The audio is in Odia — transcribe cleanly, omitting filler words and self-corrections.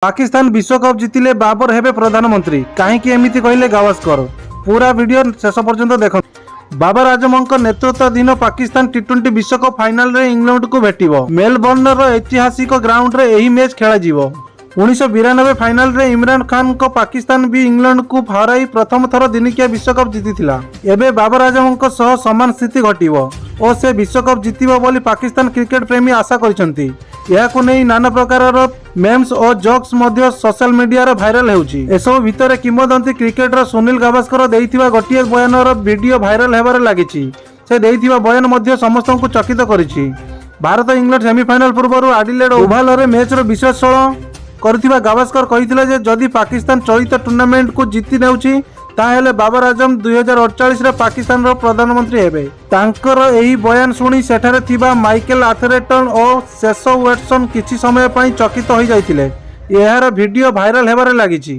ପାକିସ୍ତାନ ବିଶ୍ୱକପ୍ ଜିତିଲେ ବାବର ହେବେ ପ୍ରଧାନମନ୍ତ୍ରୀ, କାହିଁକି ଏମିତି କହିଲେ ଗାଭାସ୍କର? ପୁରା ଭିଡିଓ ଶେଷ ପର୍ଯ୍ୟନ୍ତ ଦେଖନ୍ତୁ। ବାବର ଆଜମଙ୍କ ନେତୃତ୍ୱାଧୀନ ପାକିସ୍ତାନ ଟି-20 ବିଶ୍ୱକପ୍ ଫାଇନାଲରେ ଇଂଲଣ୍ଡକୁ ଭେଟିବ। ମେଲବର୍ଣ୍ଣର ଐତିହାସିକ ଗ୍ରାଉଣ୍ଡରେ ଏହି ମ୍ୟାଚ୍ ଖେଳାଯିବ। 1992 ଫାଇନାଲରେ ଇମରାନ ଖାନଙ୍କ ପାକିସ୍ତାନ ବି ଇଂଲଣ୍ଡକୁ ହରାଇ ପ୍ରଥମ ଥର ଦିନିକିଆ ବିଶ୍ୱକପ୍ ଜିତିଥିଲା। ଏବେ ବାବର ଆଜମଙ୍କ ସହ ସମାନ ସ୍ଥିତି ଘଟିବ ଓ ସେ ବିଶ୍ୱକପ୍ ଜିତିବ ବୋଲି ପାକିସ୍ତାନ କ୍ରିକେଟ ପ୍ରେମୀ ଆଶା କରିଛନ୍ତି। ଏହାକୁ ନେଇ ନାନା ପ୍ରକାରର ମେମ୍ସ ଓ ଜୋକ୍ସ ମଧ୍ୟ ସୋଶାଲ ମିଡିଆରେ ଭାଇରାଲ ହେଉଛି। ଏସବୁ ଭିତରେ କିମ୍ବଦନ୍ତୀ କ୍ରିକେଟର ସୁନୀଲ ଗାଭାସ୍କର ଦେଇଥିବା ଗୋଟିଏ ବୟାନର ଭିଡିଓ ଭାଇରାଲ ହେବାରେ ଲାଗିଛି। ସେ ଦେଇଥିବା ବୟାନ ମଧ୍ୟ ସମସ୍ତଙ୍କୁ ଚକିତ କରିଛି। ଭାରତ ଇଂଲଣ୍ଡ ସେମିଫାଇନାଲ ପୂର୍ବରୁ ଆଡିଲେଡ୍ ଓଭାଲରେ ମ୍ୟାଚର ବିଶ୍ଳେଷଣ କରୁଥିବା ଗାଭାସ୍କର କହିଥିଲେ ଯେ ଯଦି ପାକିସ୍ତାନ ଚଳିତ ଟୁର୍ଣ୍ଣାମେଣ୍ଟକୁ ଜିତି ନେଉଛି, ତାହେଲେ ବାବର ଆଜମ 2048ରେ ପାକିସ୍ତାନର ପ୍ରଧାନମନ୍ତ୍ରୀ ହେବେ। ତାଙ୍କର ଏହି ବୟାନ ଶୁଣି ସେଠାରେ ଥିବା ମାଇକେଲ ଆଥେରଟନ୍ ଓ ଶେଷ ୱେଟସନ୍ କିଛି ସମୟ ପାଇଁ ଚକିତ ହୋଇଯାଇଥିଲେ। ଏହାର ଭିଡିଓ ଭାଇରାଲ ହେବାରେ ଲାଗିଛି।